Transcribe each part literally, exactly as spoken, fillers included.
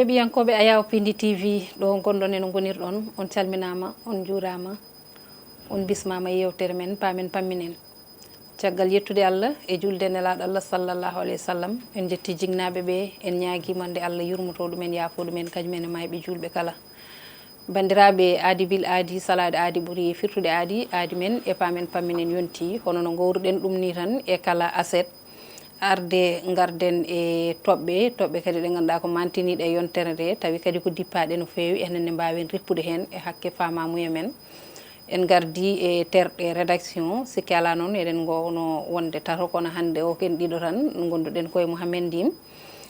Heɓiyankooɓe Ayaw Pindi T V, ɗo ngonɗon e no ngonirɗon, on calminaama, on njuuraama, on bismaama e yewtere men, paamen pamminen. Caggal yettude Allah e julde nelaaɗo Allah sallallahu alayhi wa sallam, en njetti jinnaaɓe ɓe, en ñaagiima nde Allah yurmotoo ɗumen, yaafoo ɗumen, kañumen e maayɓe juulɓe kala. Banndiraaɓe, aadi bil aadi, salaaɗo aadi ɓuri firtude aadi, aadi men e paamen pamminen yonti, hono no ngowruɗen ɗum ni tan e kala aset. Arde ngarden e toɓɓe, toɓɓe kadi ɗe ngannduɗaa ko mantiniiɗe e yontere nde, tawi kadi ko dippaaɗe no feewi, enen ne mbaawen rippude heen e hakke faamaamuya men. En ngardii e terɗe rédaction, sikke alaa noon eɗen ngoownoo wonde tato, kono hannde o ko en ɗiɗo tan ngonduɗen ko e Mouhamed Ndim.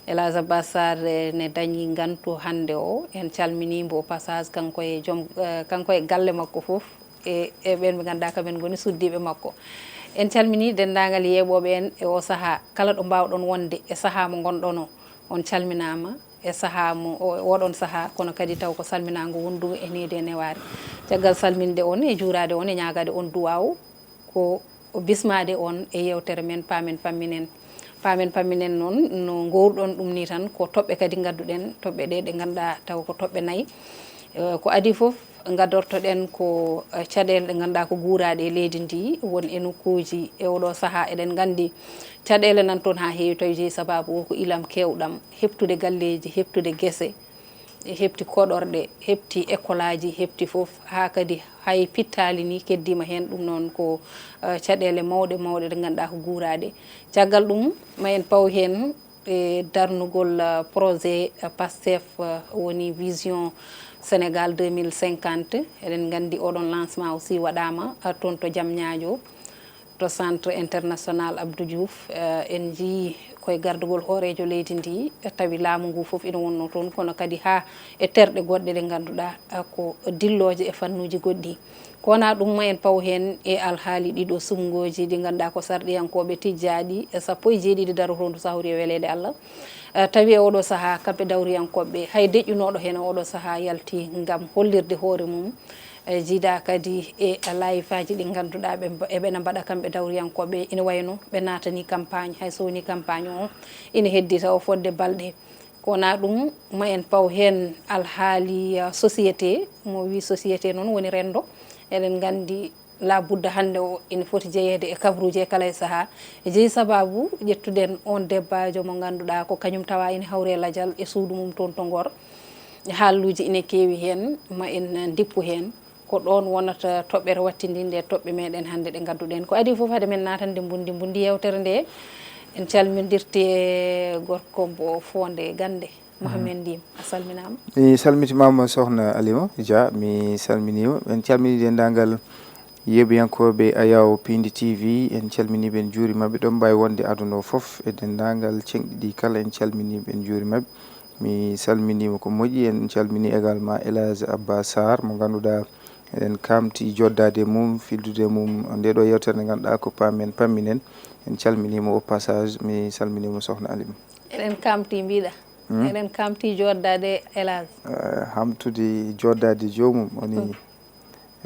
El Hadj Abbas Sarr, eh, ne dañi ngantu hannde o. En calminii mbo au passage, kanko e joom, eh, kanko e galle makko fof, e, e ɓeen ɓe ngannduɗaa kamen ngoni suddiiɓe makko. En calminii denndaangal yeeɓooɓe en e o sahaa, kala ɗo mbaawɗon wonde e sahaa mo ngonɗon o, on calminaama e sahaa mo, o, oɗon sahaa, kono kadi taw ko salminaango wondugo e needi e newaare. Caggal salminde on e juuraade on e ñaagaade on duwaaw, ko bismaade on e yewtere men, paamen pamminen. Paamen pamminen noon, no ngowruɗon ɗum ni tan, ko toɓɓe kadi ngadduɗen, toɓɓe ɗe, ɗe ngannduɗaa taw ko toɓɓe nayi. Eh, ko adii fof, ngaddortoɗen ko, eh, caɗeele ɗe ngannduɗaa ko guuraaɗe e leydi ndi, won e nokkuuji e oɗo sahaa, eɗen nganndi caɗeele nan toon haa heewi, tawi jeyi sabaabu o ko ilam keewɗam, heɓtude galleeji, heɓtude gese, e heɓti koɗorɗe, heɓti ekolaaji, heɓti fof, haa kadi hay pittaali ni keddiima heen. Ɗum noon ko, eh, caɗeele mawɗe mawɗe ɗe ngannduɗaa ko guuraaɗe. Caggal ɗum, ma en paw heen e darnugol, eh, projet, eh, Pastef, eh, woni Vision Sénégal deux mille cinquante. Eɗen nganndi oɗon lancement aussi waɗaama, eh, toon to Diamniadio, to Centre International Abdou Diouf. Eh, en njiyii koye gardugol hooreejo leydi ndi, eh, tawi laamu ngu fof ina wonnoo toon, kono kadi haa e terɗe goɗɗe ɗe ngannduɗaa, eh, ko dillooje e fannuuji goɗɗi. Ko wonaa ɗum, ma en paw heen e alhaali ɗiɗo suɓngooji ɗi ngannduɗaa ko sarɗiyankooɓe tijjaaɗi e sappo e jeeɗiɗi darotoondu sahori e weleede Allah. Eh, tawi e oɗo sahaa, kamɓe dawriyankooɓe, hay deƴƴunooɗo heen e oɗo sahaa yalti ngam hollirde hoore mum. Eh, jiidaa kadi e layifaaji ɗi ngannduɗaa ɓe mba-, eɓena mbaɗa kamɓe dawriyankooɓe, ina wayno ɓe naatanii campagne, hay so wonii campagne o ina heddii taw fodde balɗe. Ko wonaa ɗum, ma en paw heen alhaali, eh, société, mo wii société noon woni renndo. Eɗen nganndi laa budda hannde o ina foti jeyeede e kabaruuji e kala e sahaa. E jeyi sabaabu ƴettuɗen oon debbaajo mo ngannduɗaa ko kañum tawa ina hawri e lajal e suudu mum toon to Ngor. Haalluuji ina keewi heen, ma en ndippu heen. Ko ɗoon wonata toɓɓere wattindinde e toɓɓe meɗen hannde ɗe ngadduɗen. Ko adii fof, hade men naatande mbundi mbundi yewtere nde, en calmindirti e gorko mbo Foonde Gannde, Mohamed Ndim. A salminaama. Mi salmitimaama, Sohna Alima Dia, mi salminiima. En calminii denndaangal yeeɓiyankooɓe Ayaw Pindi T V, en calminii ɓe, en njuuriima ɓe, ɗo mbaawi wonde aduna o fof, e denndaangal ceŋɗi ɗi kala, en calminii ɓe, en njuuriima ɓe. Mi salminiima ko moƴƴi, en calminii également El Hadj Abba Sarr, mo ngannduɗaa eɗen kaamti joddaade e mum, fildude e mum, nde ɗo yewtere nde ngannduɗaa ko paamen pamminen. En calminiima au passage, mi salminiima Sohna Alima. Eɗen kaamti mbiɗa, Hmm? eɗen kaamti joddaade El Hadj. Eh, hamtude joddaade joomum, woni, Hmm.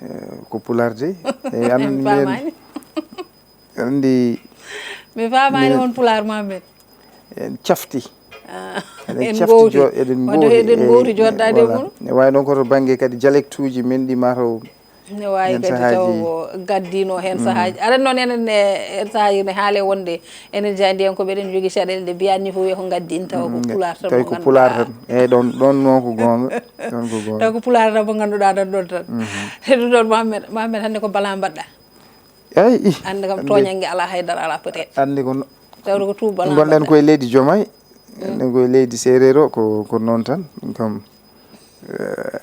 eh, ko pulaar de. Eh, an Mi mbiyen, faamaani. Anndi Mi faamaani min on pulaar ma men. En cafti. Ah, Eɗen en cafti ngowti. jo-, eɗen Wadde ngowti, eɗen eh, ngowti eh, joddaade e voilà. mum. Ne waawi noon ko to bannge kadi dialectuuji men ɗi mataw Ne waawi en kadi taw sahaaji. ko gaddiino heen Mm. sahaaji. Aɗa noon enen ne, en sahaaji ne haale wonde enen jaayndiyankooɓe eɗen njogii caɗeele ɗe mbiyaani fof wiya ko ngaddiino tawa ko Mm, pulaar tan tawi mo ko ngannduɗaa. pulaar tan. Eeyi, ɗoon, ɗoon noon ko goonga. Ɗoon ko goonga. Taw ko pulaar tan mo ngannduɗaa nan ɗoon tan. Mhm. E ɗum ɗoon Mohamed, Mohamed hannde ko bala mbaɗɗa. Eeyi, ih, Hannde kam hannde tooñannge alaa, haydara alaa peut-être. Hannde ko no-, Tawde ko tuubal ngonɗen mbaɗɗa. koye leydi Jomay. Mm. Enen koye leydi Seereer o, ko, ko noon tan. Ɗum kam, eh,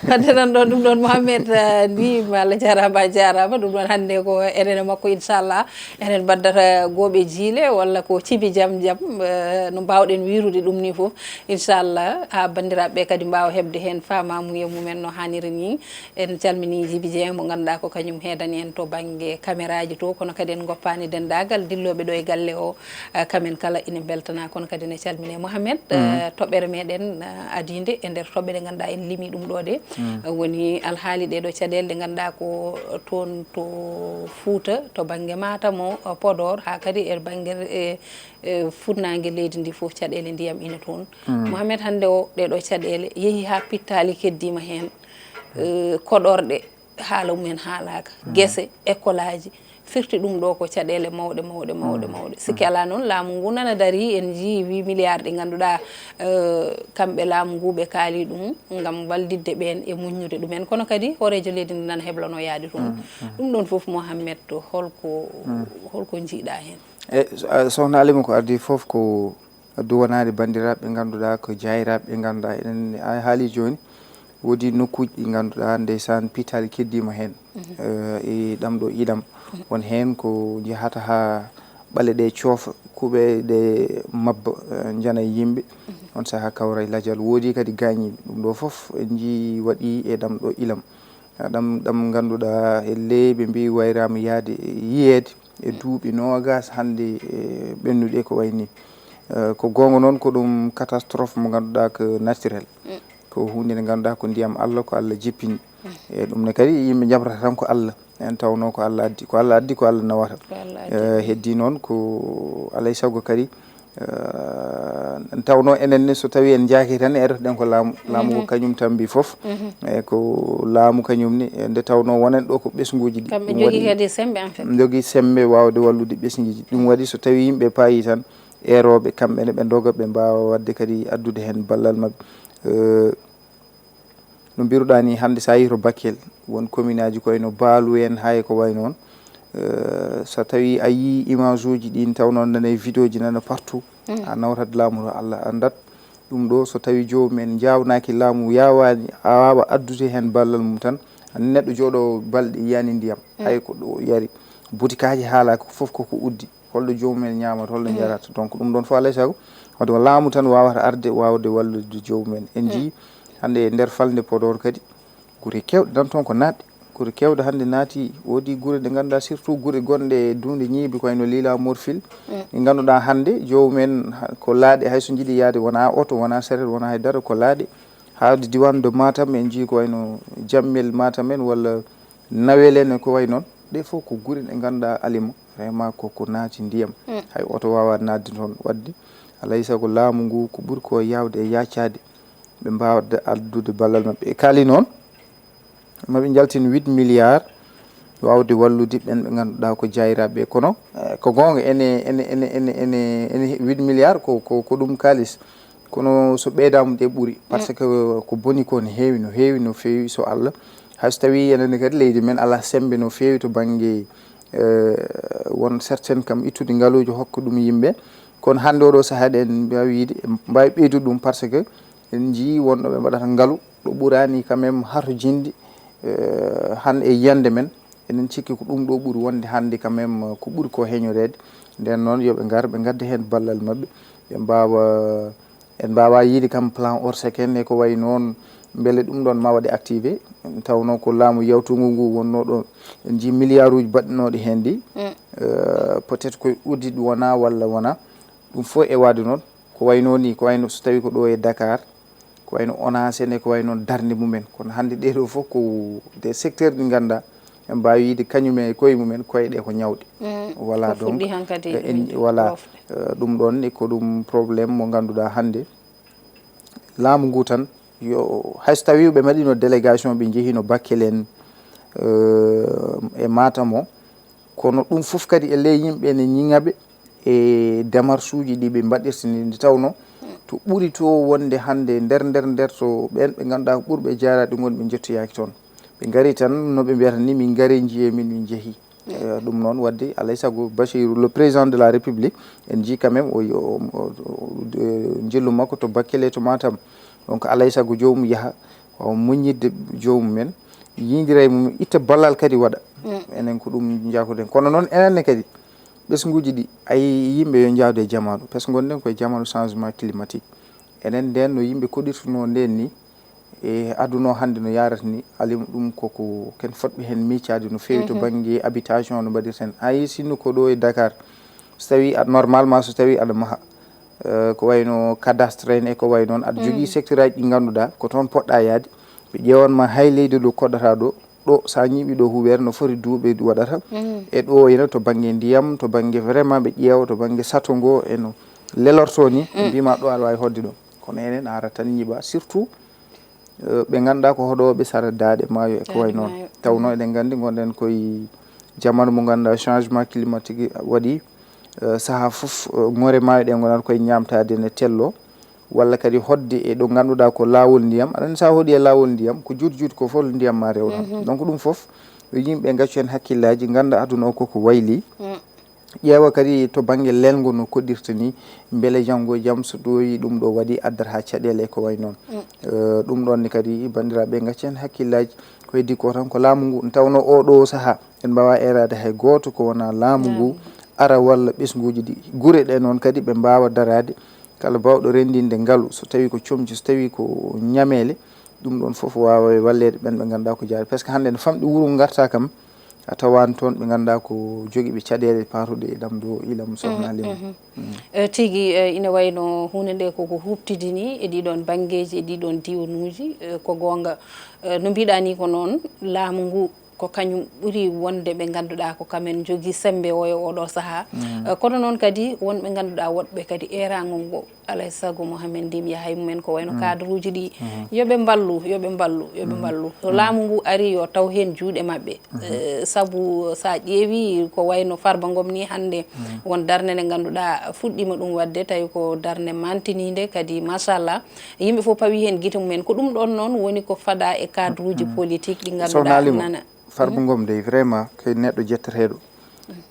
Wadde tan ɗoon, ɗum ɗoon Mohamed, eh, ndiima Allah jaaraama, a jaaraama. Ɗum ɗoon hannde ko enen e makko, inchallah. Enen mbaddata gooɓe jiile walla ko cibi jam jam, eh, no mbaawɗen wiirude ɗum ni fof. Inchallah, haa banndiraaɓe ɓe kadi mbaawa heɓde heen faamaamuya mumen no haaniri ni. En calminii Jibi Dieng mo ngannduɗaa ko kañum heedani en to bannge kameraaji to, kono kadi en ngoppaani denndaagal dillooɓe ɗo e galle o, eh, kamen kala ina mbeltanaa, kono kadi ne calminee Mohamed, Mm. eh, toɓɓere meɗen, eh, adiinde e nder toɓɓe ɗe ngannduɗaa en limii ɗum ɗo ɗe. Woni alhaali ɗee ɗoo caɗeele ɗe ngannduɗaa ko toon to Fuuta, to bannge Matam o, Podor, haa kadi e bannge, e, e funnaange leydi ndi fof, caɗeele ndiyam ina toon. Mohamed, hannde o, ɗee ɗoo caɗeele yehi haa pittaali keddiima heen. Eh, koɗorɗe, haala mumen haalaaka. Gese, ekolaaji, firti ɗum ɗo ko caɗeele mawɗe, mawɗe, mawɗe, mawɗe. Sikke alaa noon, laamu ngu nana darii, en njiyii huit milliards ɗi ngannduɗaa, eh, kamɓe laamu ngu ɓe kaali ɗum ngam wallitde ɓeen e muññude ɗumen. Kono kadi, hooreejo leydi ndi nana heblanoo yahde toon. Ɗum ɗoon fof, Mohamed, to holko, holko njiiɗaa heen? E, so-, a, Sohna Alima, ko adii fof ko duwanaade banndiraaɓe ɓe ngannduɗaa ko jaayiraaɓe ɓe ngannduɗaa eɗen, a haali jooni, woodi nokkuuji ɗi ngannduɗaa ndeysaan pittaali keddiima heen. Eh, e ɗam ɗo ilam. Won heen ko njahata haa ɓale ɗe coofa, kuuɓe ɗe mabba, eh, njana e yimɓe. On sahaa kawra e lajal. Woodi kadi gaañiiɓe. Ɗum ɗo fof en njii waɗi e ɗam ɗo ilam. Ɗam, ɗam ngannduɗaa, e ley ɓe mbiyi wayraama yahde yiyeede e duuɓi noogaas hannde, e ɓennuɗe ko wayi ni. Eh, ko goonga noon, ko ɗum catastrophe mo ngannduɗaa ko naturel. Ko huunde nde ngannduɗaa ko ndiyam Allah, ko Allah jippini. E ɗum ne kadi yimɓe njaɓrata tan ko Allah. En tawnoo ko Allah addi, ko Allah addi, ko Allah nawata. Ko Allah addi. Eh, heddii noon ko alay sago kadi, eh, en tawnoo enen ne so tawii en njaaki tan, erotoɗen ko laamu. Laamu ko kañum tambi fof. E ko laamu kañum ni, e nde tawnoo wonen ɗo ko ɓesnguuji ɗi. Kamɓe ɗum njogii waɗi kadi semmbe, en fait. Njogii semmbe waawde wallude ɓesnguuji. Ɗum waɗi so tawii yimɓe paayii tan, eerooɓe, kamɓe ne ɓe ndoga, ɓe mbaawa waɗde kadi addude heen ballal maɓɓe. Eh, no mbiruɗaa ni, hannde so a yii to Bakel, won commune aji ko wayno Baalu en, hay ko wayi noon. Eh, so tawii a yii image uji ɗin, taw noon nana e vidéo ji nana partout, a nawtat laamu to, Allah anndat. Ɗum ɗo, so tawii joomum en njaawnaaki laamu, yaawaani, a waawa addude heen ballal mum tan, anndi neɗɗo jooɗo balɗe yiyaani ndiyam, hay ko ɗo yari. Butikaaji haalaaka, fof koko uddi. Holɗo joomum en ñaamata, holɗo njarata. Donc, ɗum ɗon fof alay sago, wadde ko laamu tan waawata arde, waawde wallude joomum en. En njii hannde e nder falnde Podor kadi, gure keewɗe nan toon ko naatɗe. Gure keewɗe hannde naati, woodi gure ɗe ngannduɗaa, surtout gure gonɗe e duunde ñiibi, ko wayno Lila Morphil. Ɗe ngannduɗaa hannde, joomum en ha-, ko laaɗe, hay so njiɗi yahde, wonaa oto, wonaa saret, wonaa hay dara, ko laaɗe. Haawde diiwaan de Matam, en njii ko wayno Jammel Matam en, walla Nawel en, e ko wayi noon. Ɗe fof ko gure ɗe ngannduɗaa alima, vraiment ko, ko naati ndiyam. Hay oto waawaa naatde toon. Wadde, alay sago laamu ngu, ko ɓuri ko yaawde e yaacaade, ɓe mbaawde addude ballal maɓɓe. E kaali noon, maɓe njaltin huit milliards waawde wallude ɓen ɓe ngannduɗaa ko jaayiraaɓe. Kono, eh, ko goonga, ene, ene, ene, ene, ene, ene huit milliards ko, ko, ko ɗum kaalis. Kono so ɓeydaama ɗe ɓuri, par ce que ko boni ko no heewi, no heewi, no feewi so Allah. Hay so tawii enen kadi leydi men alaa semmbe no feewi to bannge, eh, won certaine kam ittude ngaluuji hokka ɗum yimɓe. Kono hannde oɗo sahaa ɗen mbaawi yiide, en mbaawi ɓeydude ɗum par ce que en njii wonno ɓe mbaɗata ngalu ɗo ɓuraani quand même harjinde, eh, han e yiyannde men. Enen cikki ko ɗum ɗo ɓuri wonde hannde quand même ko ɓuri ko heñoreede. Nden noon yo ɓe ngar, ɓe ngadda heen ballal maɓɓe, ɓe mbaawa, en mbaawa yiide kam plan Orsec en e ko wayi noon, mbele ɗum ɗon ma waɗe activé. Tawnoo ko laamu yawtungu ngu wonnoo ɗo, en njii milliards uji baɗɗinooɗi heen ɗi. Eh, peut-être koye uddiɗi wonaa walla wonaa. Ɗum fof e waade noon, ko wayi noon ni, ko wayno so tawii ko ɗo e Dakar, ko wayno ONAS en e ko wayi noon darnde mumen. Kono hannde ɗee ɗoo fof ko des secteurs ɗi ngannduɗaa en mbaawi yiide kañum e koye mumen, koye ɗe ko ñawɗe. Voilà, ko donc, fuɗɗi hankadi en, voilà, ɗum ɗoon ne ko ɗum problème mo ngannduɗaa hannde laamu ngu tan, yo, hay so tawii ɓe mbaɗiino délégation, ɓe njehiino Bakel en, eh, e Matam o, kono ɗum fof kadi e ley yimɓe ne ñiŋa ɓe e démarche uji ɗi ɓe mbaɗirta ni, nde tawnoo to ɓuri to wonde hannde nder, nder, nder to ɓeen ɓe ngannduɗaa ko ɓurɓe jaaraade ngoni ɓe njettoyaaki toon. Ɓe ngari tan no ɓe mbiyata ni, min ngari njiyee min, min njehi. Eh, ɗum noon wadde alay sago Bassirou, le président de la République, en njii quand même o, o, o, o, eh, njillu makko to Bakel e to Matam. Donc alay sago joomum yaha, o muññidde joomum en, yiindira e mum, itta ballal kadi waɗa. Enen ko ɗum njakoɗen. Kono noon enen ne kadi, ɓesnguuji ɗi, ay yimɓe yo njaawde e jamaanu, par ce que ngonɗen koye jamaanu changement climatique. Enen nden no yimɓe koɗirtunoo nden ni, e aduna o hannde no yaarata ni, alima ɗum koko ken fotɓe heen miicaade no feewi to bannge habitation no mbaɗirten. Hay sinno ko ɗo e Dakar, so tawii aɗa, normalement so tawii aɗa maha, eh, ko wayno cadastre en e ko wayi noon, aɗa jogii secteur aji ɗi ngannduɗaa ko toon poɗɗa yaade, Ɓe ƴeewan ma hay leydi ɗo koɗata ɗo, ɗo sa ñiiɓi ɗo huɓeere no foti duuɓi waɗata. E ɗo ina to bannge ndiyam, to bannge vraiment ɓe ƴeewa, to bannge sato ngo e no lelorto ni, ɓe mbima ɗo aɗa wawi hoɗde ɗo. Kono enen a ara tan ñiiɓa, surtout, eh, ɓe ngannduɗaa ko hoɗooɓe sara daaɗe maayo e ko way noon. Tawnoo eɗen nganndi ngonɗen koye jamanu mo ngannduɗaa changement climatique waɗi, eh, sahaa fof, eh, ŋore maayo ɗe ngonata koye ñaamtaade ne tello, walla kadi hoɗde e ɗo ngannduɗaa ko laawol ndiyam. Aɗa anndi so a hoɗi e laawol ndiyam, ko juuti juuti ko fof ndiyam ma rewna. Donc ɗum fof, yo yimɓe ngaccu heen hakkillaaji, ngannda aduna o koko wayli. Ƴeewa kadi to bannge lelngo no koɗirta ni, mbele janngo e jam so ɗooyi ɗum ɗo waɗi addata caɗeele e ko way noon. Eh, ɗum ɗoon ne kadi banndiraaɓe ngaccu heen hakkillaaji. Ko heddi ko tan ko laamu ngu, nde tawnoo oo ɗoo sahaa en mbaawaa eeraade hay gooto ko wonaa laamu ngu ara walla ɓesnguuji ɗi. Gure ɗe noon kadi ɓe mbaawa daraade, kala baawɗo renndinde ngalu, so tawii ko comci, so tawii ko ñameele, ɗum ɗoon fof waawa e walleede ɓeen ɓe ngannduɗaa ko jaari. Par ce que hannde no famɗi wuro ngarta kam, a tawaani toon ɓe ngannduɗaa ko jogiiɓe caɗeele paatuɗe e ɗam ɗo ilam sohna Leydi. Eh, tigi, eh, ina wayno huunde nde koko huuɓtidini e ɗiɗoon banngeeji, e ɗiɗoon diiwanuuji, eh, ko goonga. Eh, no mbiɗa ni ko noon, laamu ngu ko kañum ɓuri wonde ɓe ngannduɗaa ko kamen njogii semmbe o e oɗo sahaa. Eh, kono noon kadi won ɓe ngannduɗaa woɗɓe kadi eeraango ngo alay sago Mohamed Ndim yahay mumen ko wayno cadre uji ɗi. Yo ɓe mballu, yo ɓe mballu, yo ɓe mballu. So laamu ngu ari yo taw heen juuɗe maɓɓe. Eh, sabu sa ƴeewi ko wayno Farba Ngom ni hannde won darnde nde ngannduɗaa fuɗɗiima ɗum waɗde, tawi ko darnde mantiniinde kadi machallah. Yimɓe fof pawi heen gite mumen. Ko ɗum ɗoon noon woni ko fada e cadre uji politique ɗi ngannduɗaa nana. Farba Ngom dey vraiment ko neɗɗo jetteteeɗo.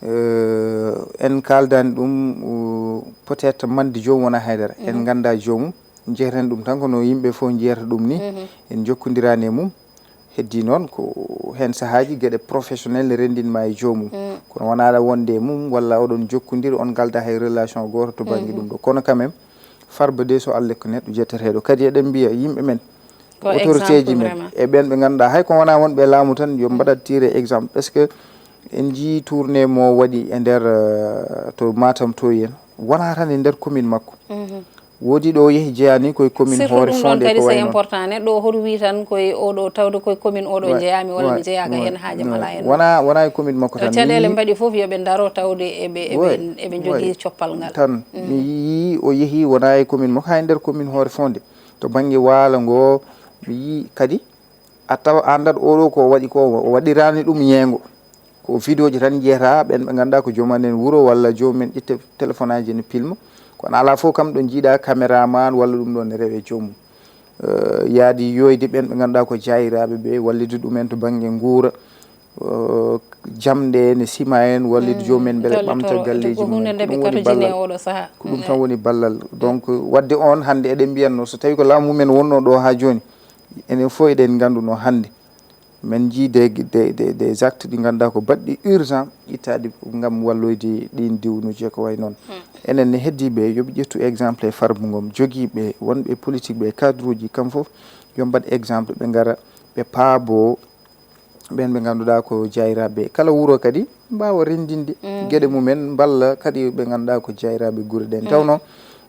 Eh, en kaaldaani ɗum, uh, peut-être mande joomum wonaa haydara. En nganndaa joomum. Njeyten ɗum tan kono yimɓe fof njeyata ɗum ni. En njokkondiraani e mum. Heddi noon ko heen sahaaji geɗe professionnel ne renndin ma e joomum. Kono wonaa aɗa wonde e mum walla oɗon jokkondiri, on ngalda hay relation gooto to bannge ɗum ɗo. Kono quand même, Farba de so Allah ko neɗɗo jetteteeɗo. Kadi eɗen mbiya yimɓe men, autorité ji men, e ɓeen ɓe ngannduɗaa hay ko wonaa wonɓe e laamu tan, yo mbaɗat tirer exemple. Parce que en njii tournée mo waɗi e nder, eh, to Matam to yen. Wonaa tan e nder commune makko. Woodi ɗo yehi jeyaani koye commune hoore fonde kadi ko c'est wayno important. Neɗɗo o hoto wi tan koye oɗo, tawde koye commune oɗo jeyaami walla mi jeyaaka heen, haajam alaa heen. Wona, wona e commune makko tan. Caɗeele mbaɗi fof yo ɓe ndaro tawde eɓe, eɓe, eɓe njogii coppal ngal. Tan mi yii o yehi wona e commune makko, hay nder commune hoore fonde. To bannge waalo ngo, mi yii kadi a tawa anndat oɗo ko o waɗi ko, o waɗiraani ɗum ñeengo. Ko vidéo ji tan njiyata, ɓen ɓe ngannduɗaa ko joom en wuro walla joom en ƴette téléphone aji ne pilma. Kono alaa fof kam ɗo njiiɗa caméraman walla ɗum ɗon ne rewe joomum. Eh, yaadi yoyde ɓen ɓe ngannduɗaa ko jaayiraaɓe ɓe, wallude ɗum en to bannge nguura, eh, jamɗe ne sima en, wallude joom en mbele ɓamta galleeji mum en. Ko ɗum woni ballal. Ko ɗum tan woni ballal. Donc, wadde on hannde eɗen mbiyatno, so tawi ko laamu mum en wonno ɗo haa jooni, enen fof eɗen ngannduno hannde. Men njii des, des, des, des actes ɗi ngannduɗaa ko baɗɗi urgent ittaaɗi ngam walloyde ɗiin diwnuuji e ko wayi noon. Enen ne heddiiɓe, yo ɓe ƴettu exemple e Farba Ngom, jogiiɓe, wonɓe politique ɓe, cadre uji, kam fof, yo mbaɗ exemple, ɓe ngara, ɓe paabo ɓeen ɓe ngannduɗaa ko jaayiraaɓe. Kala wuro kadi mbaawa renndinde geɗe mum en, mballa kadi ɓe ngannduɗaa ko jaayiraaɓe gure ɗen. Tawnoo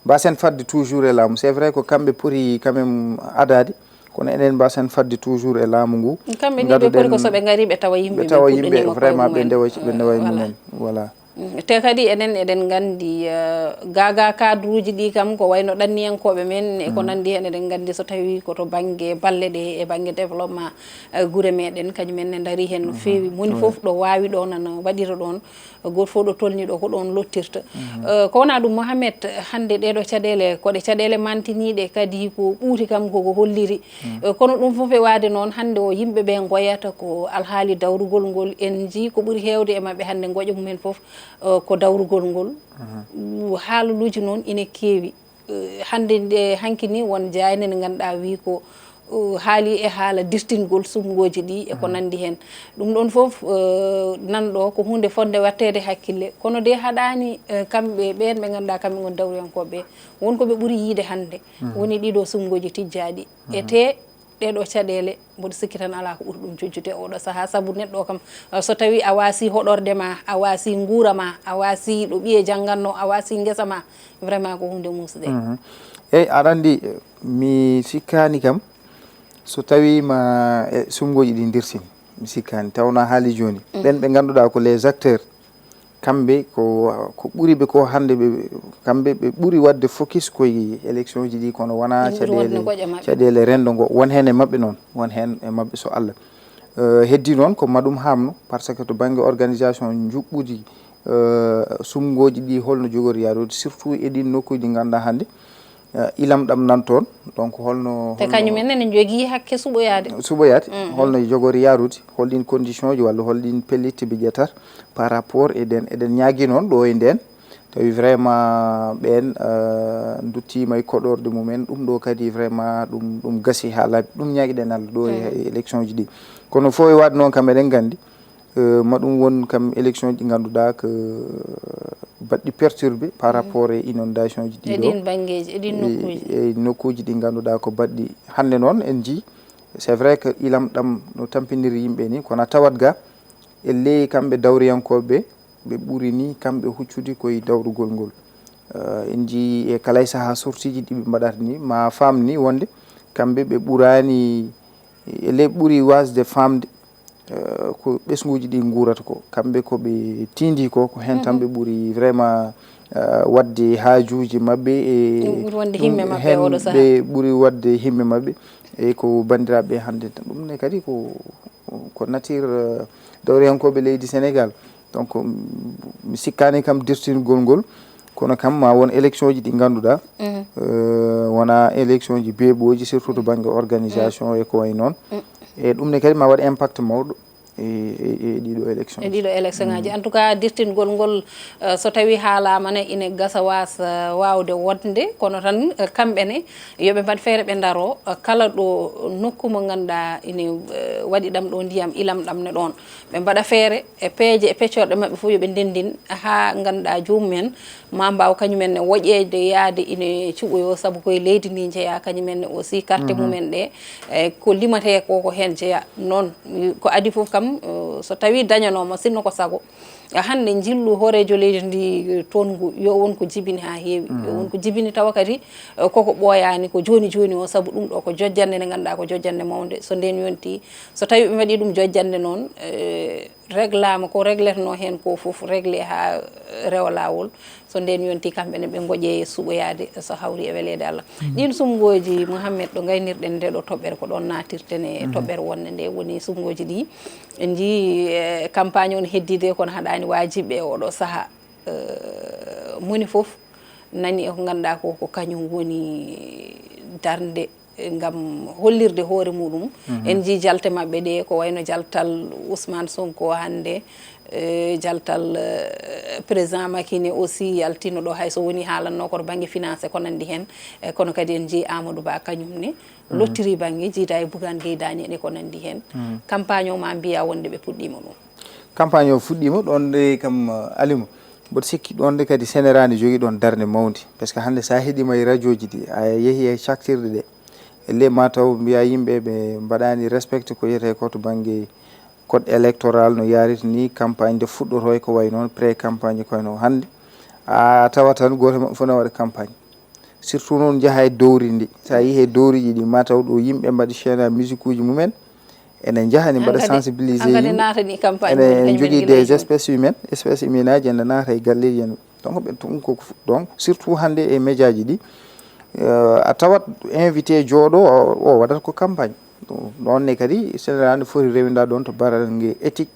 mbasen fadde toujours e laamu. C'est vrai ko kamɓe poti quand même adaade, kono enen mbasen fadde toujours e laamu ngu. Kamɓe ni ɓe poti ko so ɓe ngari ɓe tawa yimɓe ɓe tawa yimɓe vraiment ɓe ndewa, ɓe ndewa e mum en. Voilà. Mm, te kadi enen eɗen nganndi, eh, gaagaa cadre uji ɗi kam ko wayno ɗanniyankooɓe men e ko nanndi heen, eɗen nganndi so tawii ko to bannge balle ɗe e bannge développement, eh, gure meɗen, kañum en ne ndarii heen no feewi. Moni fof ɗo waawi ɗo nana waɗira ɗoon, gooto fof ɗo tolni ɗo ko ɗoon lottirta. Eh, ko wonaa ɗum Mohamed, hannde ɗee ɗo caɗeele, ko ɗe caɗeele mantiniiɗe kadi ko ɓuuti kam koko holliri. Eh, kono ɗum fof e waade noon, hannde o yimɓe ɓe ngoyata ko alhaali dawrugol ngol. En njii ko ɓuri heewde e maɓɓe hannde ngoƴa mumen fof, eh, ko dawrugol ngol. Haalaluuji noon ina keewi. Eh, hannde nde hanki ni won jaaynde nde ngannduɗaa wii ko, eh, haali e haala dirtingol suɓngooji ɗi e ko nanndi heen. Ɗum ɗoon fof, eh, nan ɗo ko huunde fotnde watteede hakkille. Kono de haɗaani, eh, kamɓe ɓeen ɓe ngannduɗaa kamɓe ngoni dawriyankooɓe ɓe. Won ko ɓe ɓuri yiide hannde. Woni ɗiɗo suɓngooji tijjaaɗi. E te ɗee ɗo caɗeele, mboɗo sikki tan alaa ko ɓuri ɗum jojjude e oɗo sahaa. Sabu neɗɗo o kam, eh, so tawii a waasii hoɗorde ma, a waasii nguura ma, a waasii ɗo ɓiye janngatnoo, a waasii ngesa ma, vraiment ko huunde muusde. Eyi, aɗa anndi, mi sikkaani kam, So tawiima e sumngooji ɗi ndirtin, mi sikkaani, tawno a haali jooni. Ɓen ɓe ngannduɗaa ko les acteurs, kamɓe ko, ko ɓuri ɓe ko hannde ɓe, kamɓe ɓe ɓuri waɗde focus koye élection ji ɗi, kono wonaa caɗeele, caɗeele renndo ngo. Won heen e maɓɓe noon, won heen e maɓɓe so Allah. Eh, heddi noon ko maɗum haamno, par ce que to bannge organisation njuɓɓudi, eh, sumngooji ɗi holno jogori yaarude, surtout e ɗin nokkuuji ɗi ngannduɗaa hannde, eh, ilam ɗam nan toon. Donc holno, te holno kañum en ene njogii hakke suɓoyaade. Suɓoyaade, holno jogori yaarude, holɗin condition ji walla holɗin pellitte ɓe ƴettata par rapport e ɗen, eɗen ñaagi noon ɗo e nden, tawi vraiment ɓen, eh, nduttiima e koɗorɗe mumen, ɗum ɗo kadi vraiment ɗum, ɗum gasi haa laaɓi, ɗum ñaagiɗen Allah ɗo e élection ji ɗi. Kono fof e waɗde noon kam eɗen nganndi, eh, ma ɗum won kam élection ji ɗi ngannduɗaa ko baɗɗi perturbé par rapport e inondation ji ɗi ɗo. E ɗin banngeeji, e ɗin nokkuuji. E nokkuuji ɗi ngannduɗaa ko baɗɗi. Hannde noon en njii, c'est vrai que ilam ɗam no tampiniri yimɓe ni, kono a tawat ga e ley kamɓe dawriyankooɓe ɓe ɓuri ni kamɓe huccude koye dawrugol ngol. Eh, en njii e kala e sahaa sortiji ɗi ɓe mbaɗata ni, ma faam ni wonde kamɓe ɓe ɓuraani e ley ɓuri waasde faamde, eh, ko ɓesnguuji ɗi nguurata ko. Kamɓe ko ɓe tindi ko, ko heen tan ɓe ɓuri vraiment, eh, waɗde haajuuji maɓɓe e ɗum ɓuri wonde himme maɓɓe heen oɗo sahaa. Ɓe ɓuri waɗde himme maɓɓe e ko banndiraaɓe hannde. Ɗum ne kadi ko, ko nature, eh, dawriyankooɓe leydi Sénégal. Donc, mm, mi sikkaani kam dirtingol ngol, kono kam ma won élection ji ɗi ngannduɗaa, eh, wona élection ji beeɓooji, surtout to bannge organisation e ko wayi noon. E ɗum ne kadi ma waɗ impact mawɗo e, e, e ɗiɗo élection. E ɗiɗo élection ngaji. En tout cas, dirtingol ngol, eh, so tawi haalaama ne, ine gasa waasa waawde wonde, kono tan, eh, kamɓe ne, yo ɓe mbaɗ feere ɓe ndaro, eh, kala ɗo nokku mo ngannduɗaa ine, eh, waɗi ɗam ɗo ndiyam, ilam ɗam ne ɗoon. Ɓe mbaɗa feere e peeje e peccorɗe maɓɓe fof, yo ɓe ndenndin haa ngannduɗaa joomum en ma mbaaw kañum en ne woƴeede yaade ine cuɓoyoo, sabu koye leydi ndi njeyaa kañum en ne aussi, carte mum en ɗe, e ko limatee ko, ko heen jeyaa. Noon, ko adii fof kam, eh, so tawii dañanooma, sinno ko sago, hannde njillu hooreejo leydi ndi, eh, toon ngu, yo won ko jibini haa heewi. Yo won ko jibini tawa kadi, eh, koko ɓooyaani, ko jooni jooni o, sabu ɗum ɗo ko jojjannde nde ngannduɗaa ko jojjannde mawnde. So ndeen yontii, so tawii ɓe mbaɗii ɗum jojjannde noon, eh, reglaama, ko regletenoo heen ko fof regle haa rewa laawol. So ndeen yontii, kamɓe ne ɓe ngoƴee e suɓoyaade so hawri e weleede Allah. Ɗiin sumngooji, Mouhamed, ɗo ngaynirɗen nde ɗo toɓɓere, ko ɗoon naatirten e toɓɓere wonde nde woni sumngooji ɗi. En njii, eh, campagne on heddiide, kono haɗaani waajiɓe e oɗo sahaa. Eh, moni fof nani e ko ngannduɗaa ko, ko kañum woni darnde, eh, ngam hollirde hoore muɗum. En njii jalte maɓɓe ɗe, ko wayno jaltal Ousmane Sonko hannde, eh, jaltal, eh, président Macky ne aussi yaltino ɗo, hay so woni haalanno ko to bannge finance ko nanndi heen, eh, kono kadi en njii Amadou Ba kañum ne lottiri bannge, jiida e Bougane Gueye Dany en e ko nanndi heen. Campagne o ma mbiya wonde ɓe puɗɗiima ɗum? Campagne o fuɗɗiima ɗoon de kam, eh, Alima. Mboɗo sikki ɗoon de kadi Sénéral ne jogii ɗoon darnde mawnde. Parce que hannde so a heɗiima e radio ji ɗi, a yehi e caktirɗe ɗe, elle ma taw mbiya yimɓe ɓe mbaɗaani respecté ko wiyetee ko to bannge code électoral no yaariri ni, campagne nde fuɗɗotoo e ko wayi noon, pré campagne ko wayi noon. Hannde a tawa tan gooto e maɓɓe fof ne waɗa campagne. Surtout noon njaha e dowri ndi. So a yehi e dowriiji ɗi, ma taw ɗo yimɓe mbaɗi chaîne musique uji mumen, ene njaha ne mbaɗa sensibilisé yimɓe. Ene njogii des espèces humaines, espèces humaines aji ene naata e galleeji en. Donc ɓe ɗum ko, donc surtout hannde e média ji ɗi, euh, a tawat invité jooɗo o, o waɗata ko campagne. Ɗum ɗoon ne kadi Sénégal ne foti rewindaade ɗoon to bannge éthique,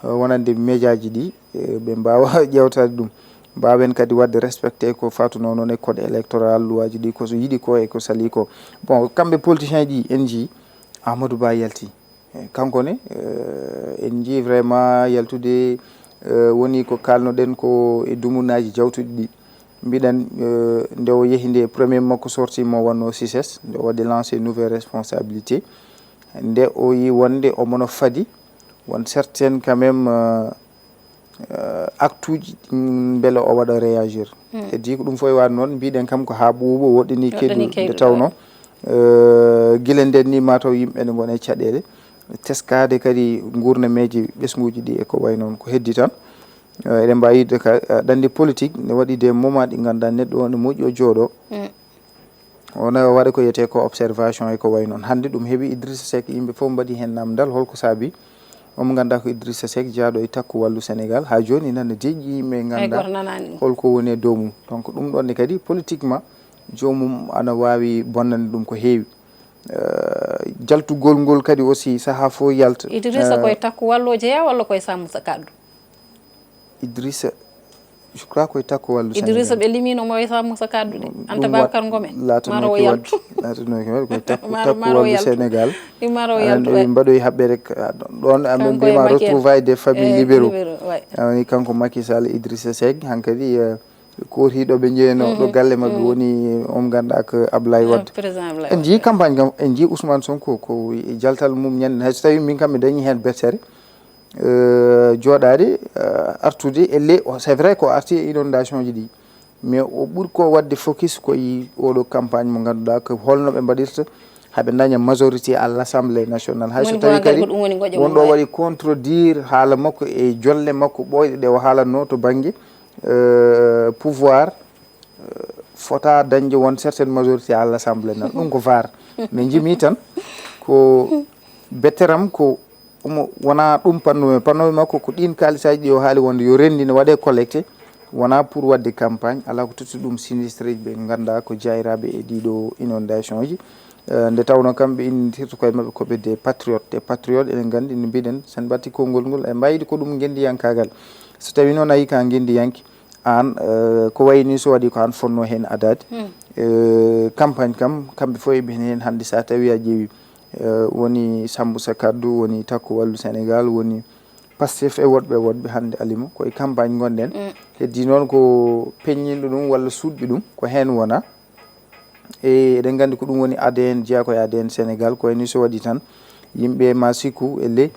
euh, wonande média ji ɗi, euh, ɓe mbaawa ƴeewtaade ɗum. Mbaawen kadi waɗde respecté ko fatunoo noon e code électoral, loi ji ɗi, ko so yiɗi ko e ko salii ko. Bon, kamɓe politicien ji en njii Amadou Ba yalti. Eh, kanko ne, eh, en njii vraiment yaltude, eh, woni ko kaalnoɗen ko e dumunaaji jawtuɗi ɗi. Mbiɗen, eh, nde o yehi nde premier makko sorti mo wonno C I C E S, nde o waɗi lancé nouvelle responsabilité. Nde o yi wonde omono fadi, won certaines quand même, euh, euh, acte uji, mm, mbele o waɗa réagir. Heddi ko ɗum fof e waɗ noon, mbiɗen kam ko haa ɓuuɓo woɗɗini kedu nde tawno, euh, gila nden ni mataw yimɓe ne ngona e caɗeele. Teskaade kadi nguurnameeji ɓesnguuji ɗi e ko wayi noon. Ko heddi tan, euh, eɗen mbaawi yiɗde ka, euh, ɗanndi politique ne waɗi des moments ɗi ngannduɗaa neɗɗo o ne moƴƴi o jooɗo. Wona waɗa ko wiyetee ko observation e ko wayi noon. Hannde ɗum heɓi Idrissa Seck, yimɓe fof mbaɗi heen namdal, holko saabi? Omo nganndaa ko Idrissa Seck, jeyaaɗo e Takku Wallu Sénégal, haa jooni nana deeƴi yimɓe, nganndaa holko woni e dow mum. Donc ɗum ɗoon ne kadi politiquement joomum ana waawi bonnande ɗum ko heewi. Eh, jaltugol ngol kadi aussi sahaa fof yalta. Idrissa, eh, koye Takku Wallu o jeyaa walla koye Sammoussa Kaddu? Idrissa, je crois koye Takku Wallu Idrissa Sénégal. Ɓe limiino mo e Sammoussa Kaddu de. Anta Babacar Ngom en. Laatanoki wadde, laatanoki wadde koye Takku, Takku Wallu Sénégal. Maro o yaltu, ɓe mbaɗoyi haɓɓere ka, ɗon amin mbiyma retrouvailles des familles libéraux. Awa ni kanko Macky Sall, Idrissa Seck, hankadi, eh, kootiiɗo ɓe njeeyno ɗo galle maɓɓe woni, on nganndaa ko Ablaye Wade. En njii campagne kam, en njii Ousmane Sonko ko e jaltal mum ñande, hay so tawii min kam mi dañi heen bettere, eh, jooɗaade, eh, artude e le, c'est vrai ko arti e inondation ji ɗi, mais o ɓuri ko waɗde focus ko e oɗo campagne mo ngannduɗaa ko holno ɓe mbaɗirta haa ɓe daña majorité à l'Assemblée nationale. Hay so tawii kadi won ɗo waɗi contredire haala makko e jolle makko ɓooyɗe ɗe o haalatnoo to bannge, eh, pouvoir, eh, fota dañde won certaine majorité à l'Assemblée nationale. Ɗum ko var. Mais njimi tan ko betteram ko omo wona ɗum pannuɓe. Pannuɓe makko ko ɗin kaalisaaji ɗi o haali wonde yo renndine waɗe collecté, wona pour waɗde campagne, alaa ko totti ɗum sinistré ɓe nganndaa ko jayraaɓe e ɗiɗo inondation ji. Eh, nde tawnoo kamɓe innitirta koye maɓɓe ko ɓe des patriotes. Des patriotes, eɗen nganndi no mbiɗen, sen mbatti konngol ngol, e mbaydi ko ɗum ngenndiyankaagal. So tawii noon a yii ka ngenndiyanke, aan, eh, ko wayi ni so waɗi ko aan fotnoo heen adaade. Eh, campagne kam, kamɓe fof eɓe heen hannde so a tawii a ƴeewi. Eh, woni Sammoussa Kaddu, woni Takku Wallu Sénégal, woni Pastef e woɗɓe woɗɓe hannde alima. Ko e campagne ngonɗen. Heddii noon ko peññinɗo ɗum walla suuɗɓe ɗum, ko heen wona. E eɗen nganndi ko ɗum woni A D N, jeyaa ko e A D N Sénégal, ko wayno so waɗi tan, yimɓe ma sikku e ley,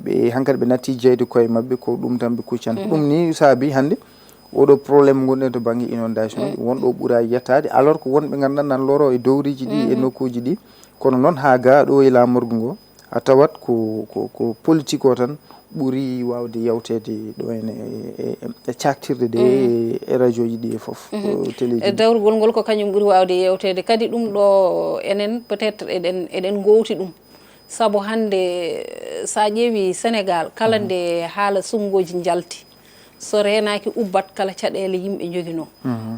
ɓe hankadi ɓe natti jeyde koye maɓɓe, ko ɗum tan ɓe kuccanta. Ɗum ni saabi hannde oɗo problème ngonɗen to bannge inondation, won ɗo ɓura yettaade, alors que wonɓe ngannduɗaa nan loro e dowriiji ɗi, e nokkuuji ɗi, kono noon haa ga ɗo e laamorgo ngo, a tawat ko, ko, ko politique o tan ɓuri waawde yewteede ɗo henne e, e, e, e caktirɗe ɗe, e radio ji ɗi e fof, ko télé ji ɗi. E dawrugol ngol ko kañum ɓuri waawde yewteede. Kadi ɗum ɗo enen peut-être eɗen, eɗen ngowti ɗum. Sabu hannde, eh, so a ƴeewi Sénégal, kala nde haala suɓngooji njalti, so reenaaki ubbat kala caɗeele yimɓe njoginoo.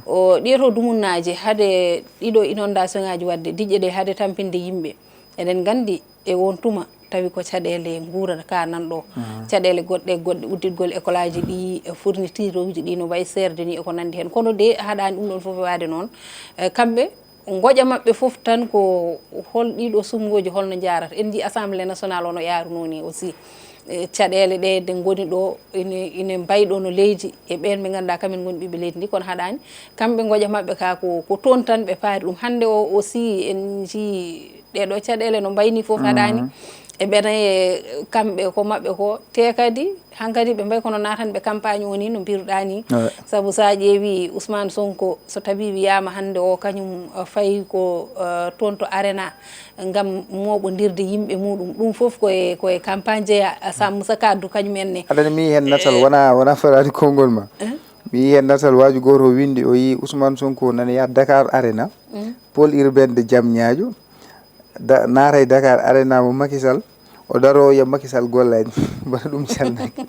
O, ɗiɗo dumunnaaji hade ɗiɗo inondation ŋaaji waɗde, diƴƴe ɗe hade tampinde yimɓe. Eɗen nganndi e oon tuma tawi ko caɗeele nguura ka nan ɗo. Caɗeele goɗɗe, goɗɗe udditgol école aji ɗi, e fourniture uji ɗi no wayi seerde ni e ko nanndi heen. Kono de haɗaani ɗum ɗoon fof waade noon. Eh, kamɓe ngoƴa maɓɓe fof tan ko hol ɗiɗo suɓngooji holno njaarata. En njii Assemblée nationale o no yaarunoo ni aussi. Eh, caɗeele ɗe nde ngoni ɗo ine, ine mbayi ɗo no leydi e ɓeen ɓe ngannduɗaa kamen ngoni ɓiɓɓe leydi ndi, kono haɗaani. Kamɓe ngoƴa maɓɓe ka ko, ko toon tan ɓe paari ɗum. Hannde o aussi en njii ɗee ɗo caɗeele no mbayni fof haɗaani. E ɓeɗa e kamɓe ko maɓɓe ko, te kadi hankadi ɓe mbayi kono naatan ɓe campagne o ni no mbiruɗaa ni. Sabu so a ƴeewi Ousmane Sonko, so tawi wiyaama hannde o kañum, uh, fayi ko, uh, toon to Arena ngam mooɓondirde yimɓe muɗum. Ɗum fof ko e, ko e campagne jeya, uh, Sammoussa Kaddu kañum en ne. Aɗa mi heen natal, wona, wona faraani konngol ma. Mi heen natal waaju gooto o winndi, o yi Ousmane Sonko nana yaha Dakar Arena, pôle urbain de Diamniadio, da-, naata e Dakar Arena mo Macky Sall, o daroo yo Macky Sall gollaani, mbaɗa ɗum calnaaki.